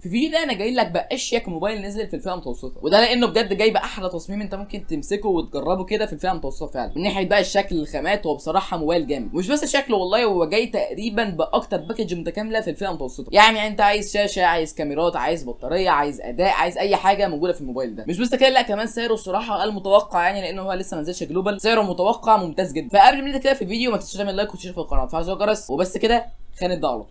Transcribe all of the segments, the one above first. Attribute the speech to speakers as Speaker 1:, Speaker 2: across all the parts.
Speaker 1: في الفيديو ده انا جاي لك باشيك موبايل نزل في الفئة المتوسطة، وده لانه بجد جايب احلى تصميم انت ممكن تمسكه وتجربه كده في الفئة المتوسطة فعلا. من ناحية بقى الشكل، الخامات، هو بصراحة موبايل جامد، ومش بس شكله والله، هو جاي تقريبا باكتر package متكاملة في الفئة المتوسطة. يعني انت عايز شاشة، عايز كاميرات، عايز بطارية، عايز اداء، عايز اي حاجة موجودة في الموبايل ده. مش بس كده، لا كمان سعره الصراحة المتوقع، يعني لانه هو لسه ما نزلش global، سعره متوقع ممتاز جدا. فقبل ما نبدا كده في الفيديو ما تنساش تعمل like وتشترك في القناة وتفعل زر الجرس، وبس كده خلينا نبدا على طول.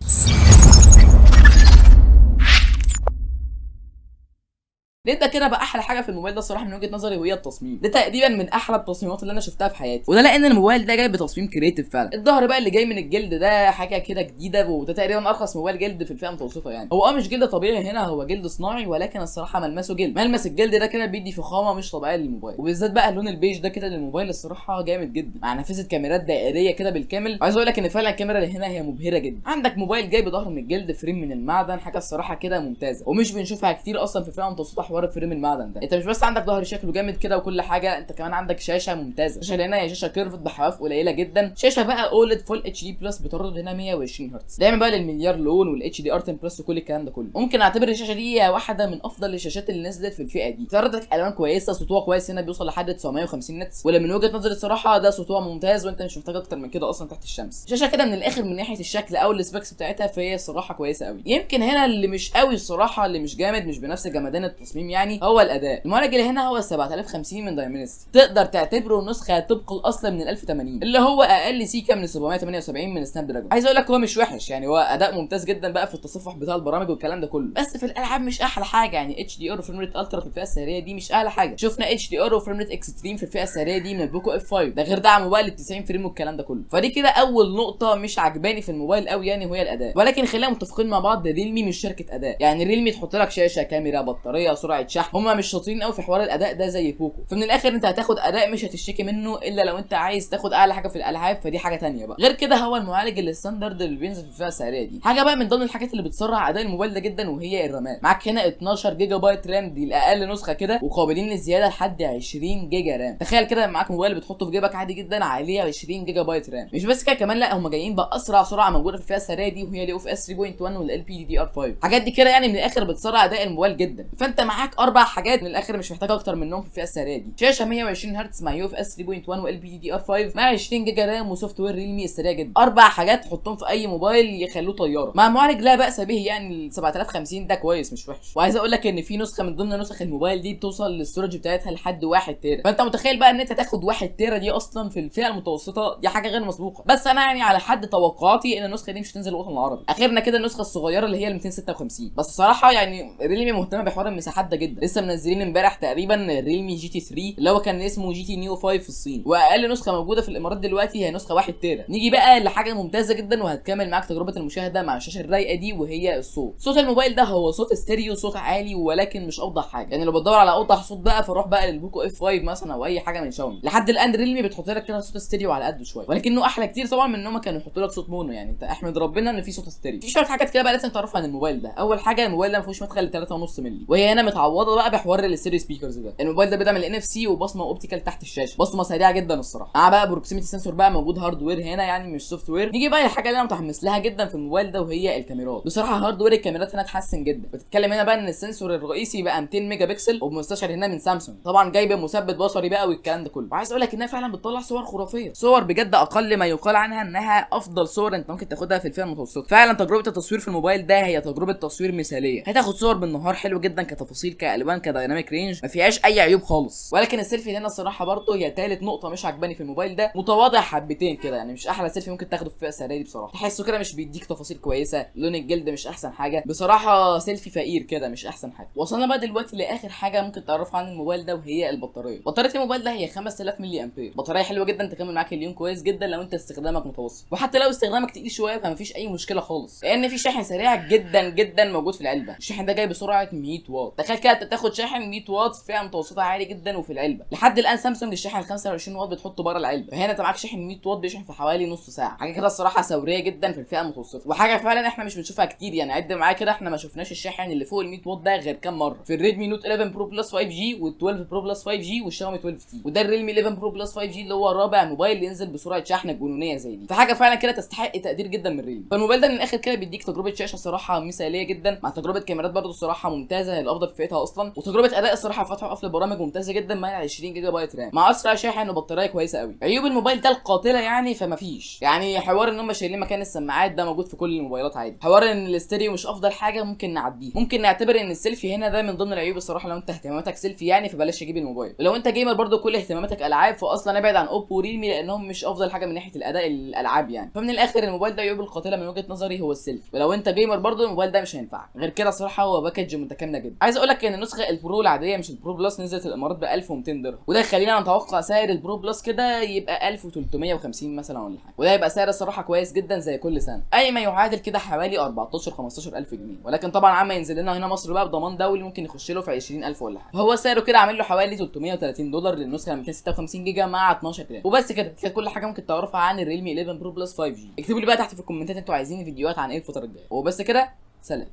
Speaker 1: نبدا كده باحلى حاجة في الموبايل ده الصراحة من وجهه نظري، وهي التصميم. ده تقريبا من احلى التصميمات اللي انا شفتها في حياتي، وده لان الموبايل ده جاي بتصميم creative فعلا. الظهر بقى اللي جاي من الجلد ده حاجة كده جديدة، وده تقريبا ارخص موبايل جلد في الفئة المتوسطة. يعني هو مش جلد طبيعي هنا، هو جلد صناعي، ولكن الصراحة ملمسه جلد. ملمس الجلد ده كده بيدي فخامة مش طبيعية للموبايل، وبالذات بقى اللون البيج ده كده للموبايل الصراحة جامد جدا، مع نافذة كاميرات دائريه كده بالكامل. عايز اقول لك ان فعلا الكاميرا اللي هنا هي مبهرة جدا. عندك موبايل جاي بظهر من الجلد، frame من المعدن، حاجة الصراحة كده ممتازة ومش بنشوفها كتير اصلا في الفئة المتوسطة، حوار frame المعدن ده. انت مش بس عندك ظهر شكله جامد كده وكل حاجة، انت كمان عندك شاشة ممتازة. الشاشة هنا هي شاشة curved بحواف قليله جدا، شاشة بقى OLED full HD plus بتردد هنا 120 هرتز، دايما بقى للمليار لون وال HDR 10 plus وكل الكلام ده كله. ممكن اعتبر الشاشة دي واحدة من افضل الشاشات اللي نزلت في الفئة دي. بتعرض لك الوان كويسة، سطوع كويس هنا بيوصل لحد 950 nits، ولا من وجهه نظري الصراحة ده سطوع ممتاز، وانت مش محتاج اكتر من كده اصلا تحت الشمس. شاشة كده من الاخر من ناحية الشكل او ال specs بتاعتها فهي الصراحة كويسة قوي. يمكن هنا اللي مش قوي الصراحة، اللي مش جامد، مش بنفس جمدان التصميم يعني، هو الاداء. المعالج اللي هنا هو 7050 من Dimensity، تقدر تعتبره نسخه طبق الاصل من 1080، اللي هو اقل سيكه من 778 من Snapdragon. عايز اقول لك هو مش وحش، يعني هو اداء ممتاز جدا بقى في التصفح بتاع البرامج والكلام ده كله، بس في الالعاب مش احلى حاجة. يعني HDR و frame rate ultra في الفئة السعرية دي مش اعلى حاجة. شفنا HDR و frame rate extreme في الفئة السعرية دي من ال Poco F5، ده غير دعمه بقى لل 90 frame والكلام ده كله. فدي كده اول نقطة مش عجباني في الموبايل قوي يعني، وهي الاداء. ولكن خلينا متفقين مع بعض، Realme مش شركة اداء. يعني Realme تحط لك شاشة، كاميرا، بطارية، سرعة شحن، هما مش شاطرين قوي في حوار الاداء ده زي Poco. فمن الاخر انت هتاخد اداء مش هتشتكي منه، الا لو انت عايز تاخد اعلى حاجة في الالعاب، فدي حاجة ثانية بقى. غير كده هو المعالج ال standard اللي بينزل في الفئة السعرية دي. حاجة بقى من ضمن الحاجات اللي بتسرع اداء الموبايل ده جدا وهي الرامات. معاك هنا 12 جيجا بايت RAM، دي الاقل نسخه كده، وقابلين للزياده لحد 20 جيجا RAM. تخيل كده معاك موبايل بتحطه في جيبك عادي جدا عليه 20 جيجا بايت RAM. مش بس كده كمان، لا هم جايين باسرع سرعة موجودة في الفئة السعرية دي، وهي ال UFS 3.1 وال LPDDR 5. الحاجات دي كده يعني من الاخر بتسرع اداء الموبايل جدا. فانت معاك اربع حاجات من الاخر مش محتاج اكتر منهم في الفئة السعرية دي: شاشة 120 هرتز مع UFS 3.1 و LPDDR 5 مع 20 جيجا RAM و software Realme السريع جدا. اربع حاجات تحطهم في اي موبايل يخلوه طيارة، مع معالج لا باس به، يعني ال 7050 ده كويس مش وحش. وعايز اقول لك ان في نسخه من ضمن نسخ الموبايل دي بتوصل لل storage بتاعتها لحد 1 تيرا، فانت متخيل بقى ان انت تاخد 1 تيرا دي اصلا في الفئة المتوسطة، دي حاجة غير مسبوقة. بس انا يعني على حد توقعاتي ان النسخة دي مش هتنزل الوطن العربي، اخرنا كده النسخة الصغيرة اللي هي ال 256. بس الصراحة يعني Realme مهتمة بحوار المساحات ده جدا. لسه منزلين امبارح تقريبا Realme GT 3 اللي هو كان اسمه GT Neo 5 في الصين، واقل نسخه موجودة في الامارات دلوقتي هي نسخه 1 تيرا. نيجي بقى لحاجة ممتازة جدا وهتكمل معاك تجربه المشاهدة مع الشاشة الرايقه دي، وهي الصوت. صوت الموبايل ده هو صوت ستيريو، صوت عالي ولكن مش اوضح حاجة. يعني لو بتدور على اوضح صوت بقى فروح بقى لل Poco F 5 مثلا او اي حاجة من شاومي. لحد الان Realme بتحط لك كده صوت ستيريو على قده شوية، ولكنه احلى كتير طبعا من ان هم كانوا يحطوا لك صوت mono. يعني انت احمد ربنا ان في صوت ستيريو. في شوية حاجات كده بقى لازم تعرفها عن الموبايل ده. اول حاجة، الموبايل ده ما فيهوش مدخل 3.5 مللي، وهي هنا متعوضه بقى بحوار ال stereo speakers ده. الموبايل ده بيدعم ال NFC وبصمه optical تحت الشاشة، بصمة سريعة جدا الصراحة، مع بقى proximity sensor بقى موجود hardware هنا، يعني مش software. نيجي بقى للحاجة اللي انا متحمس لها جدا في الموبايل ده، وهي الكاميرات. بصراحة hardware الكاميرات هنا اتحسن جدا. بتتكلم هنا بقى ان ال sensor الرئيسي بقى 200 ميجا بكسل، وبمستشعر هنا من سامسونج، طبعا جايبه مثبت بصري بقى والكلام ده كله. وعايز اقول لك انها فعلا بتطلع صور خرافية، صور بجد اقل ما يقال عنها انها افضل صور انت ممكن تاخدها في الفئة المتوسطة. فعلا تجربه التصوير في الموبايل ده هي تجربه تصوير مثاليه. هتاخد صور بالنهار حلو جدا، كتفاصيل، كالوان، ك dynamic range، ما فيهاش اي عيوب خالص. ولكن السيلفي هنا الصراحة برضه هي ثالث نقطة مش عجباني في الموبايل ده، متواضع حبتين كده، يعني مش احلى سيلفي ممكن تاخده في الفئة السعرية دي بصراحة. تحسه كده مش بيديك تفاصيل كويسة، لون الجلد مش احسن حاجة بصراحة، سيلفي فقير كده مش احسن حاجة. وصلنا بقى دلوقتي لاخر حاجة ممكن تعرفها عن الموبايل ده، وهي البطارية. بطارية الموبايل ده هي 5000 ملي امبير، بطارية حلوة جدا تكمل معاك اليوم كويس جدا لو انت استخدامك متوسط، وحتى لو استخدامك تقيل شوية فمفيش اي مشكلة خالص، لان في شاحن سريع جدا جدا موجود في العلبة. الشاحن ده جاي بسرعة 100 واط. تخيل كده انت بتاخد شاحن 100 واط فئة متوسطه عالي جدا وفي العلبة. لحد الان سامسونج الشاحن 25 واط بتحطه بره العلبة، فهنا انت معاك شاحن 100 واط بيشحن في حوالي نص ساعة، حاجة كده الصراحة ثورية جدا في الفئة المتوسطة، وحاجه فعلا احنا مش بنشوفها كتير. يعني عد معايا كده، احنا ما شفناش الشاحن اللي فوق ال 100 واط ده غير كام مرة في ال Redmi Note 11 Pro Plus 5G وال 12 Pro Plus 5G والشاومي 12T، وده ال Realme 11 Pro Plus 5G اللي هو رابع موبايل ينزل بسرعة شحن جنونيه زي دي. فحاجه فعلا كده تستحق تقدير جدا من Realme. فالموبايل ده من الاخر كده بيديك تجربه شاشة صراحة مثاليه جدا، مع تجربه كاميرات برضه الصراحة ممتازة، هي الافضل في فئتها اصلا، وتجربه اداء الصراحة في فتح وقفل البرامج ممتازة جدا مع 20 جيجا بايت RAM، مع اسرع شاحن وبطاريه كويسة قوي. عيوب الموبايل ده القاتلة يعني فما فيش، يعني حوار ان هم شايلين مكان السماعات ده موجود في كل الموبايلات عادي، حوار ان الاستيريو مش افضل حاجة ممكن نعديه، ممكن نعتبر ان السيلفي هنا ده من ضمن العيوب الصراحة. لو انت اهتماماتك سيلفي يعني فبلاش تجيب الموبايل، ولو انت gamer برضو كل اهتماماتك العاب فاصلا ابعد عن Oppo و Realme لانهم مش افضل حاجة من ناحية الاداء الالعاب يعني. فمن الاخر الموبايل ده عيوب القاتلة من وجهه نظري هو السيلفي، ولو انت gamer برضو الموبايل ده مش هينفعك. غير كده صراحة هو package متكاملة جدا. عايز اقول لك ان النسخة ال Pro العادية مش ال Pro Plus نزلت الامارات ب 1200 درهم، وده يخلينا نتوقع سعر ال Pro Plus كده يبقى 1350 مثلا ولا حاجة، وده يبقى سعر الصراحة كويس جدا زي كل سنة، اي ما يعادل كده حوالي 14 15000 جنيه. ولكن طبعا عما ينزل لنا هنا مصر بقى بضمان دولي ممكن يخش له في 20000 ولا حاجة. فهو سعره كده عامل له حوالي $330 للنسخه 256 جيجا مع 12 RAM. وبس كده، كانت كل حاجة ممكن تعرفها عن ال Realme 11 Pro Plus 5G. اكتبوا لي بقى تحت في الكومنتات انتوا عايزين فيديوهات عن ايه الفترة الجاية. وبس كده، سلام.